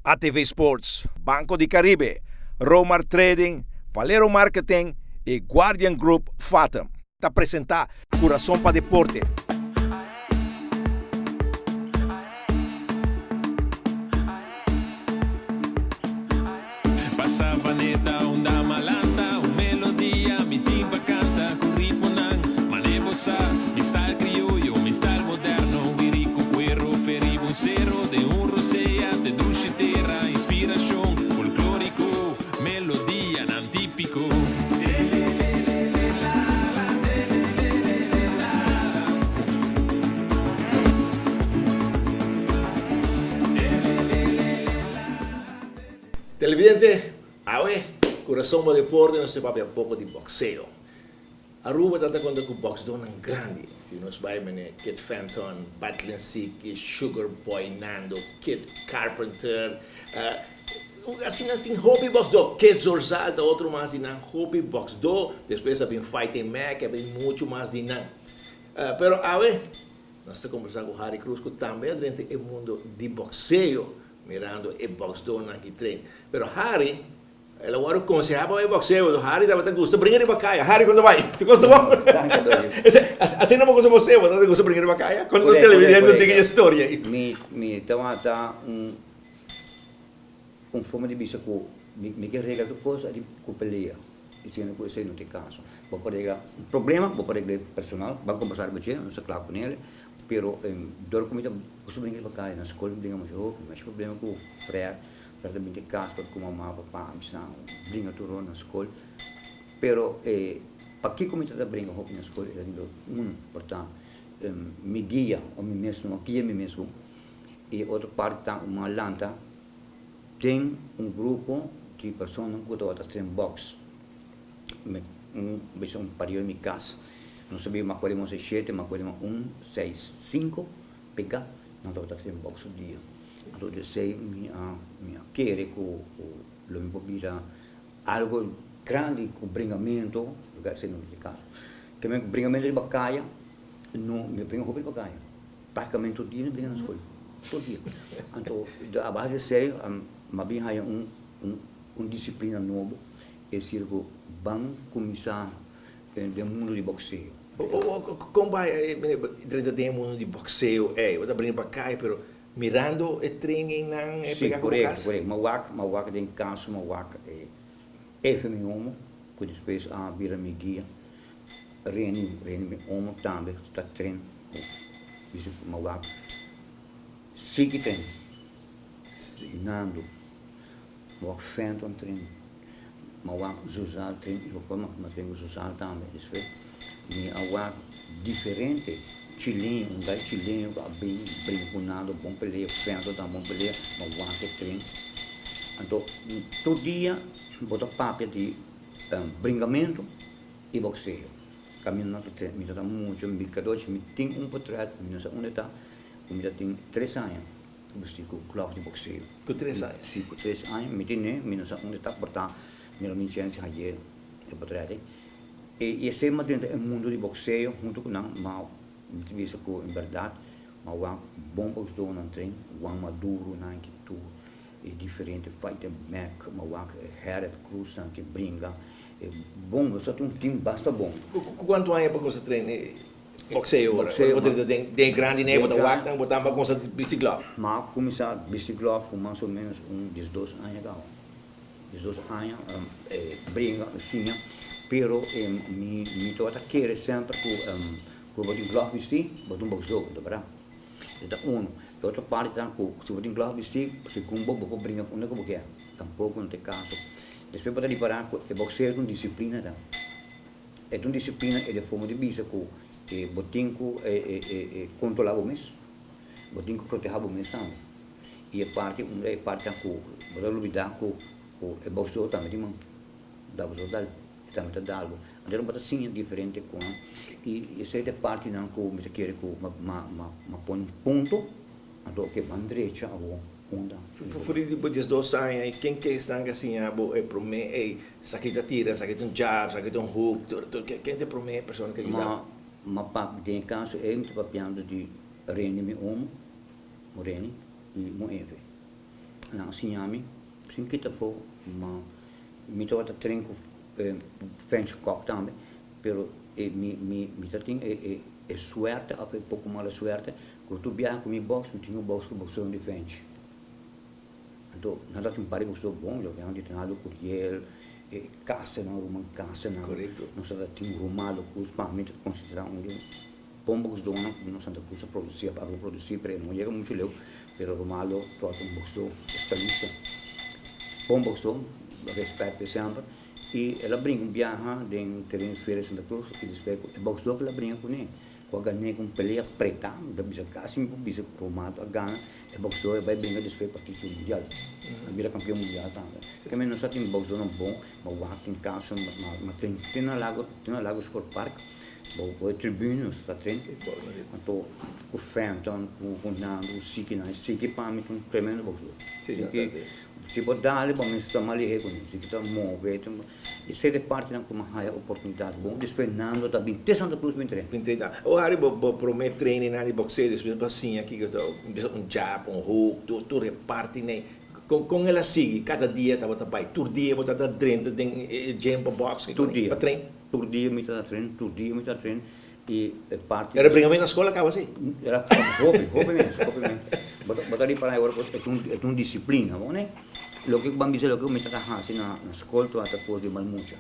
ATV Sports, Banco di Caribe, Romar Trading, Valero Marketing y Guardian Group Fatum ta presenta Curason pa Deporte. Televidente, awe Curason pa Deporte nos ta papia poco di boxeo. Aruba ta ta conta cu boxdornan grandi. Si nos bay mene Kid Fenton, Battling Siki, Sugar Boy Nando, Kid Carpenter, asina tin hopi boxdor. Kid Zorzal ta otro mas di nan hopi boxdor. Despues a bin Fighting Mac, a bin mucho mas di nan. Pero awe nos ta conversa cu Harry Cruz cu tambe a drenta e mundo di boxeo mirando e boxdornan ki train. Pero Harry. El a wòrdu konsehá pa bai bòkseo, pasobra Harry tabata gusta bringa riba kaya. Harry, kon ta bai? Tur kos ta bon? Danki, Dori. Asina bo gusta bòkseo, bo tabata gusta bringa riba kaya? Konta nos televidente un tiki dje storia ei. Mi, mi tabata un, un forma di bisa ku mi, mi ke regla tur kos ku pelea, disiendo ku esei no ta e kaso. Bo por regla un problema, bo por regla e personal, ban kombersá riba dje, nos ta kla ku nel, pero dor ku mi ta gusta bringa riba kaya, na skol mi bringa masha hopi, masha problema ku frèr. Pero ta binti cas por cu mama, papa, amistad, bringa tur rond na scol. Pero e pakico mi ta ta bringa hopi na scol era di uno por ta mi guia o mi mes no a guia mi mes bon y otro parti ta un a lanta den un grupo di persona cu tabata train box. Mi un bisa un pario di mi cas nos a biba m'acuerdo nos e shete m'acuerdo un seis cinco pega nan tabata train box tur dia. Anto di esei mi a mi a kere ku ku lo mi por bira algo grandi ku bringamento, loke esei no ta e kaso. Ke men ku bringamento riba kaya no mi a bringa hopi riba kaya, praktikamente tur dia mi bringa na skol, tur dia. Anto a base di esei mi a bin haya un un un disiplina nobo, es decir ku ban kuminsá den mundu di bokseo. Kon bai drenta den e mundu di bokseo ei? Bo ta bringa pa kaya pero Mirando e trainingnan e Sí, pega como korekto, kas? korekto. Mi a wak, mi a wak den kas, mi a wak e efe mi omo, ku despues a bira mi guia. Reni, Reni mi omo tambe ta train ku bisa mi a wak Siki train, Nando, mi a wak Fenton train, mi a wak Zuzal train, i papa mi a train ku Zuzal tambe despues. Mi a wak diferente chileño, un gai chileño ku a bin bringa ku Nando bon pelea, Fenton tambe bon pelea, mi a wak e train. Anto tur dia bo ta papia di bringamentu i bokseo. Kaminda nan ta train, mi ta ta mucha, mi kadochi, mi tin un potret, mi no sa unda e ta, ku mi ta tin tres aña bisti ku glòf di bokseo. Ku tres aña? Si, ku tres aña mi tene, mi no sa unda e ta, por ta mi lo tin chèns di hañ'é e potret ei. E esei mas dentro e mundo di boxeo hunto cu nan ma mi ta bisa cu en berdad ma wak bon boxdonan train Juan Maduro nan ki tur e diferente fighter Mac ma wak Gerrit Cruz nan ki bringa e bon nos a tin un team basta bon. Cu cuanto aña pa cuminsa train boxeo ora bo ta den e grandi nei bo ta wak nan bo ta cuminsa bisti glove? Ma cuminsa bisti glove cu mas o menos un diesdos aña caba. Diesdos aña bringa siña pero mi mi tabata kere semper ku ku bo tin glòf bistí bo ta un boksdó ta bèrdat e ta unu e otro parti ta ku si bo tin glòf bistí segun bo bo por bringa unda ku bo kier tampoko no ta e kaso despues bo ta ripará ku e bokseo ta un disiplina ta e ta un disiplina e den forma di bisa ku bo tin ku kontrolá bo mes bo tin ku protehá bo mes tambe. I e parti unda e parti ku bo ta lubidá ku ku e boksdó tambe tin man da boso dal e tambe ta dal bo. Anto bo ta siña diferente kon i esei ta e partinan ku mi ta kere ku ma ma ma pone un punto anto oke ban drecha awor unda. For di bo diesdos aña i ken ke esnan ke a siña bo e promé ey esaki ta tira esaki ta un jab esaki ta un hook tur tur ken ta e promé persona ke a yuda bo? Ma ma pap den e kaso ey mi ta papiando di Rene mi omo. Moreni i Moeve. Nan a siña mi sin kita afó, ma mi tabata train ku French Kok tambe, pero e mi mi mi ta tin e e e suerte òf e poko mala suerte ku tur biaha ku mi box mi tin ku box ku boxeonan di French. Anto nan ta tin un par di boxeo bon, yo biaha di Ronaldo Curiel, e Castenan, Roman Castenan, nos ta tin Romaldo Cruz, pa mi ta konsiderá un di Bon boxdónan ku nos Santa Cruz a produsí, a pasa produsí, pero e no yega muchu leu, pero Romaldo tabata un boxdó estalista. Bon boxdó, respèt p'e semper, i el a bringa un biaha den tereno Feria Santa Cruz i despues ku e boxdó ku el a bringa kuné, ku a gan'é ku un pelea pretá, mi ta bisa kasi mi por bisa ku Romaldo a gana e boxdó, e bai bringa despues pa título mundial, a bira kampeon mundial tambe. Keme nos a tin boxdónan bon, ma wak tin kaso, ma tin te na Lago, te na Lago Sport Park. Bo bo e tribune nos ta train anto ku Fenton ku ku Nando ku Siki nan Siki pa mi ta un tremendo boxeador Siki si bo dale bo mester ta mas lihe ku mi Siki ta move ta esei ta e partinan ku mi a haya oportunidat bon despues Nando ta bin te Santa Cruz bin train. Bin train ta o Harry bo bo prome training nan di boxeo despues bo a siña kiko ta bisa un jab un hook tur tur e partinan kon kon el a sigui kada dia tabata bai tur dia bo ta drenta den e gym pa box Tur dia. pa train. Tur dia mi ta train, tur dia mi ta train y e parti. Era bringa mi na scola caba si? Era hopi, hopi mes, hopi mes. Bo ta, bo ta ripara awor cu e ta un, e ta un disciplina, bo ne? Loke cu ban bisa loke cu mi ta ta haci na scol tabata cos di mal mucha.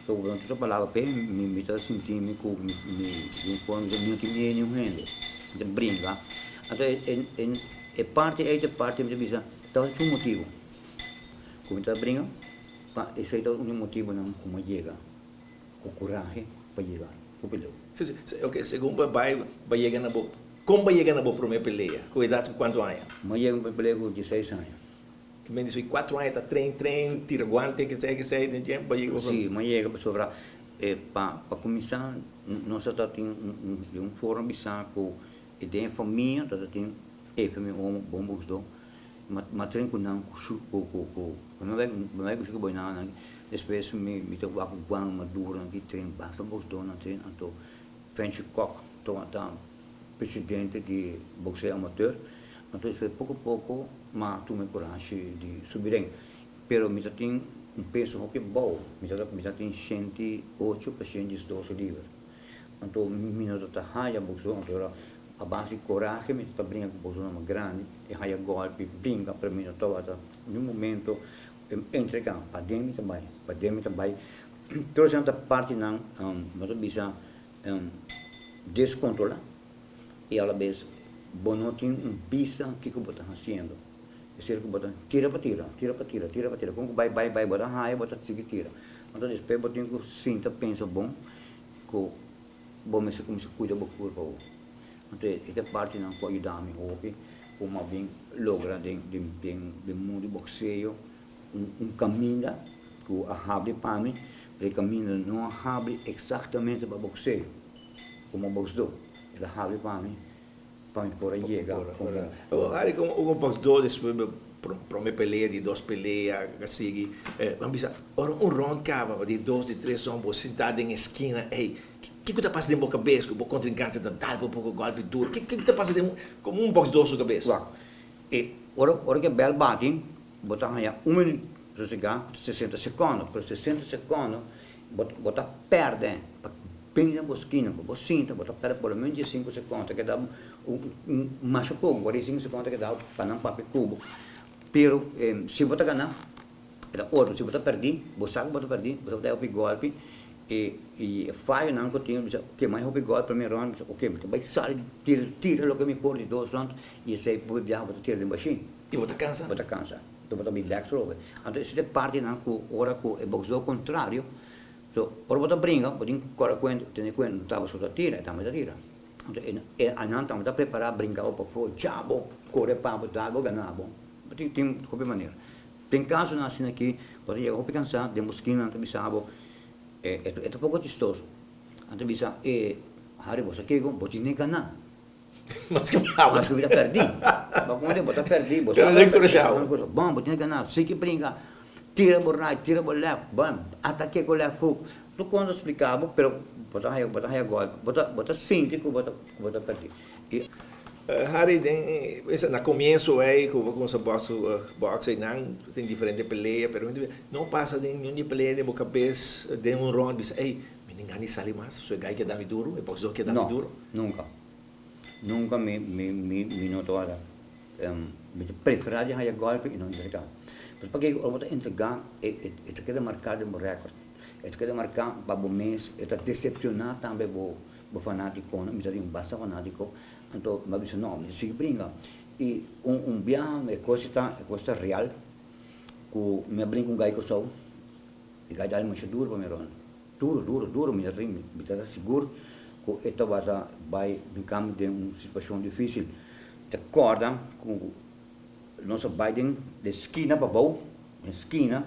So cu bo ta palabra p'e, mi, mi ta sinti mi cu mi, mi, di un forma mi no tin miedo niun hende. Mi ta bringa. Anto e, e, e, e parti ey ta e parti mi ta bisa tabata su motibo cu mi ta bringa. Pa esei ta un di motibunan ku mi a yega ku kurahe pa yega hopi leu. Si, si, si. Ok, segun bo bai, bo yega na bo, kon bo yega na bo promé pelea? Ku edat, ku kuantu aña? Mi a yega na promé pelea ku dieseis aña. Ki men di kuatru aña ta train, train, tira guante, kesei, kesei, den dje, bo yega bo Si, mi a yega pasobra e pa, pa kuminsá nos a ta tin un, un, di un forma bisá ku e den e famia ta ta tin e famia omo bon boksdó. Ma train ku nan ku su ku ku ku mi bai mi bai ku su ku boy nan despues mi mi ta wak guan maduro nan ki train basta boxdor nan train anto Frenchie Kok tabata presidente di boxeo amateur anto despues poko poko m'a tuma e kurashi di subi ren pero mi ta tin un peso hopi abou mi ta mi ta tin 108 pa 112 liber anto mi no ta haya boxdor anto ora A base di corahe mi ta bringa cu bosonan mas grandi y haya golpi, bringa, pero mi no tabata niun momento entrega, paden mi ta bay, paden mi ta bay. Tur esnan ta partinan, bo ta bisa, descontrola y alabes bo no tin un bista kico bo ta haciendo. Es decir cu bo ta tira pa tira, tira pa tira, tira pa tira, con cu bay bay bay bo ta haya bo ta sigui tira. Anto despues bo tin cu sinta pensa bon cu. Bo mester kuminsá kuida bo kurpa bo. Anto e ta partinan ku a yuda mi hopi ku mi a bin logra den den den mundu di bokseo un un kaminda ku a habri pa mi, pero e kaminda no a habri eksaktamente pa bokseo komo boksdó, el a habri pa mi Pa mi por a yega como. Ari como un boxdor despues bo prome pelea di dos pelea a sigui bo bisa ora un round caba di dos di tres round bo sinta den eskina ey kico ta pasa den bo cabes cu bo contrincante ta dal bo poco golpe duro kico ta pasa den como un boxdor su cabes. Wak e ora ora ke bel bati bo ta haya un minuut sosega 60 secondo pero 60 secondo Bo bo ta pèrdè pa bini na bo skina ku bo sinta bo ta pèrdè por lo menos diesinku sekònde ta keda un un masha poko kuarenta i sinku sekònde ta keda pa nan papia ku bo pero si bo ta gana e ta otro si bo ta pèrdí bo sa ku bo ta pèrdí bo sa ku ta hopi gòlpi e i e fayonan ku tin bo bisa oke mi a hopi gòlpi promé rònt bo bisa oke mi ta bai sali tira tira loke mi por di dos rònt i esei bo biaha bo ta tira den bashí I bo ta kansa? Bo ta kansa. Anto bo ta bin bek trobe. Anto esei ta e partinan ku ora ku e boksdó kontrario, so ora bo ta bringa bo tin ku kòrda kuenta, tene kuenta no tabata so ta tira, e tambe ta tira. Anto e e anan tambe ta prepará bringa bo pafó, dja bo, kore pa bo, dal bo, gana bo. Bo tin tin hopi manera. Den kasonan asina aki bo ta yega hopi kansá, den bo skina nan ta bisa bo, e e ta poko chistoso. Nan ta bisa, e Harry bo sa kiko? Bo tin e gana. Mas ku bravo. Mas ku ta pèrdí. Bo komo bo ta pèrdí. Bo Pero den Curaçao. Bon, bo tin gana. Sigui bringa. Tira bo right, tira bo left. Bon, ataké ku left hook. Tur kon ta splika bo, pero bo ta haya, bo ta haya gòlpi. Bo ta, bo ta sinti ku bo ta, ku bo ta pèrdí. I. Harry, den esa na comienso ey cu bo cuminsa box box eynan tin diferente pelea pero no pasa den niun di pelea den bo cabes den un rond bisa ey mi tin gana di sali mas so e guy keda mi duro e boxdor keda mi duro. No, nunca. Nunca mi mi mi mi no tabata mi ta prefera di haya golpe y no entrega. Pero p'akiko ora bo ta entrega e e ta keda marca den bo record e ta keda marca pa bo mes e ta decepciona tambe bo bo fanaticonan mi ta tin basta fanatico Anto mi a bisa no, mi ta sigui bringa. I un un biaha e kos ta e kos ta real ku mi a bringa ku un gai Kòrsou, e gai dal masha duru pa mi rònt, duru duru duru mi ta mi ta sigur ku e tabata bai hinka mi den un situashon difisil. Mi ta kòrda ku nos a bai den den skina pabou, den skina,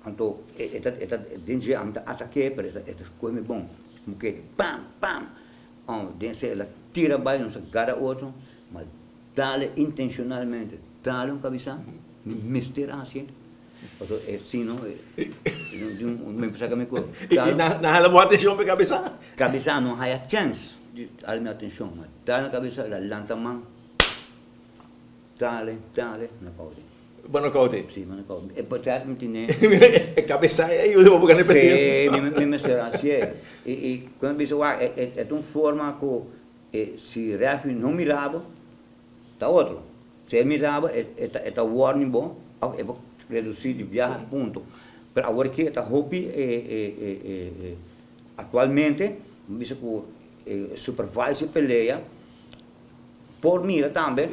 anto e ta e ta den dje ami ta atak'é pero e ta e ta kohe mi bon, mokete pam pam. Oh, den esei el a tira bai, nos a gara otro, ma dale intencionalmente, dale un cabeza, mi mester hacié, pasobra e si no, mi por saca mi cu. Y nan hala bo atencion pa e cabeza? Cabeza no haya chance di hala mi atencion, ma dale un cabeza, el a lanta man, dale, dale, knockout. Bo knockout e? Si, mi knockout. E potret mi tene. E cabeza e ayuda bo pa gana e pelea. Si, mi mester hacié. Y y cuando mi bisa wak, e e ta un forma cu e si referee no mira bo, ta otro. Si e mira bo, e e ta e ta warning bo of e por reduci di biaha punto. Pero awor aki e ta hopi e e e e actualmente mi bisa cu e supervise e pelea Por mira tambe,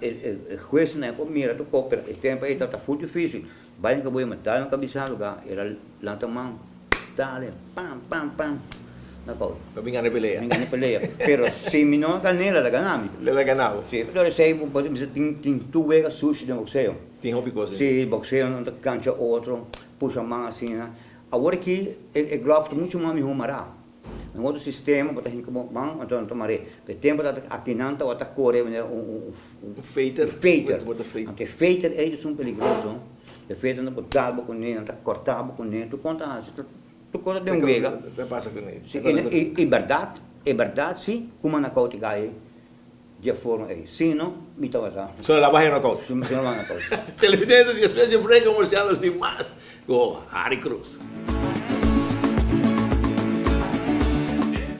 e huesnan por mira tur kos, pero e tempo ei tabata full dificil. Bai nan kabuya dal nan kabisa luga, era lanta man, dale, pam, pam, pam, na kou. Bo bin gana e pelea. Mi gana e pelea. Pero si mi no gan'é, el a gana mi. El a gana bo. Si, pero esei bo por bisa tin tin tur wega sushi den boxeo. Tin hopi kos den. Si, boxeo nan ta kancha otro, pusha man asina. Awor aki e glove ta muchu mas mihó mará. Un otro sistema bo ta hinka bo man anto nan ta mar'é. E tempo tabata aki nan tabata kore manera un un feiter. Un feiter. Anto e feiter ei ta esun peligroso. E feiter nan por dal bo kuné, nan ta kòrtá bo kuné, tur kon ta hasi, tur kos ta den wega. Ta pasa kuné. Si, i i bèrdat, e bèrdat si ku mi a nòkout e gai di e forma ei. Si no, mi tabata. So el a baha e nòkout. Si, mi a baha e nòkout. Televidente, despues di e break komersial nos tin mas ku Harry Cruz.